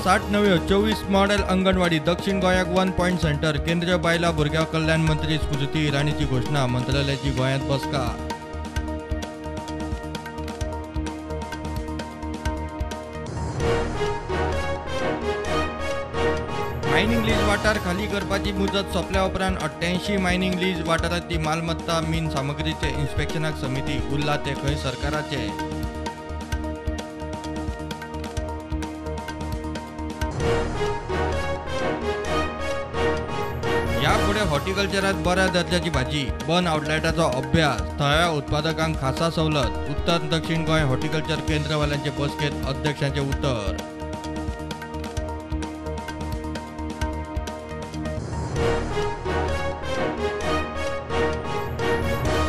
60 नव्यो 24 मॉडेल अंगणवाडी, दक्षिण गोंयाक 1 पॉयंट सेंटर. केंद्रीय बायलां भुरग्यां कल्याण मंत्री स्मृती इराणीची घोशणा. मंत्रालयाची गोंयांत बसका. मायनिंग लीज वाठार खाली करपाची मुजत सोंपल्या उपरांत 88 मायनिंग लीज वाठारांतली मालमत्ता मीन सामग्रीचे इन्स्पेक्शनाक समिती. उरला ते खंय सरकाराचे. ह्या फुडें हॉर्टिकल्चरांत बऱ्या दर्जाची भाजी, बन आउटलेटाचो अभ्यास, थळाव्या उत्पादकांक खासा सवलत. उत्तर दक्षिण गोंय हॉर्टिकल्चर केंद्रवाल्यांचे बसकेंत अध्यक्षांचें उतर.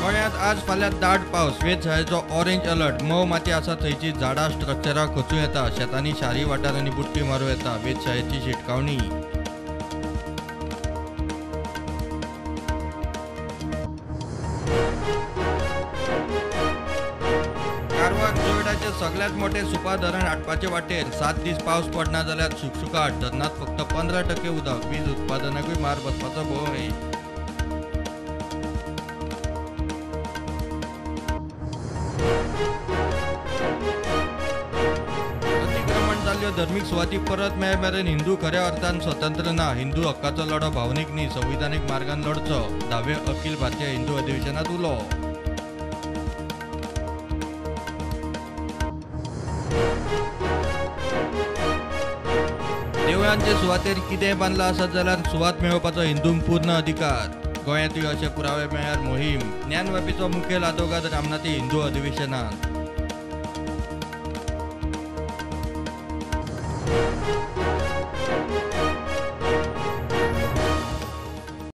गोंयांत आज फाल्यां दाट पावस, वेधशाळेचो ऑरेंज अलर्ट. मोव माती आसा थंयची झाडां स्ट्रक्चरां खचूं येता. शेतांनी शारी वाठारांनी बुडटी मारूं येता. वेधशाळेची शिटकावणी. कारवार जोयडाचे सगळ्यात मोठे सुपा धरण आटपाचे वाटेर. 7 दीस पावस पडना जाल्यार शुकशुकाट. धरणांत फक्त 15% उदक. वीज उत्पादनाकूय मार बसपाचो भंय. अतिक्रमण जाल्ल्यो धर्मीक सुवाती परत मेळ मेरेन हिंदू खऱ्या अर्थान स्वतंत्र ना. हिंदू हक्काचो लढो भावनीक न्ही, संविधानीक मार्गान लढचो. 10व्या अखिल भारतीय हिंदू अधिवेशनात उलो. देवळांचे सुवातेर कितेंय बांदलां आसत जाल्यार सुवात मेळोवपाचो हिंदूंक पूर्ण अधिकार. गोंयांतूय अशे पुरावे मेळ्ळ्यार मोहीम. ज्ञानवापीचो मुखेल आदोगाद रामनाथी हिंदू अधिवेशनात.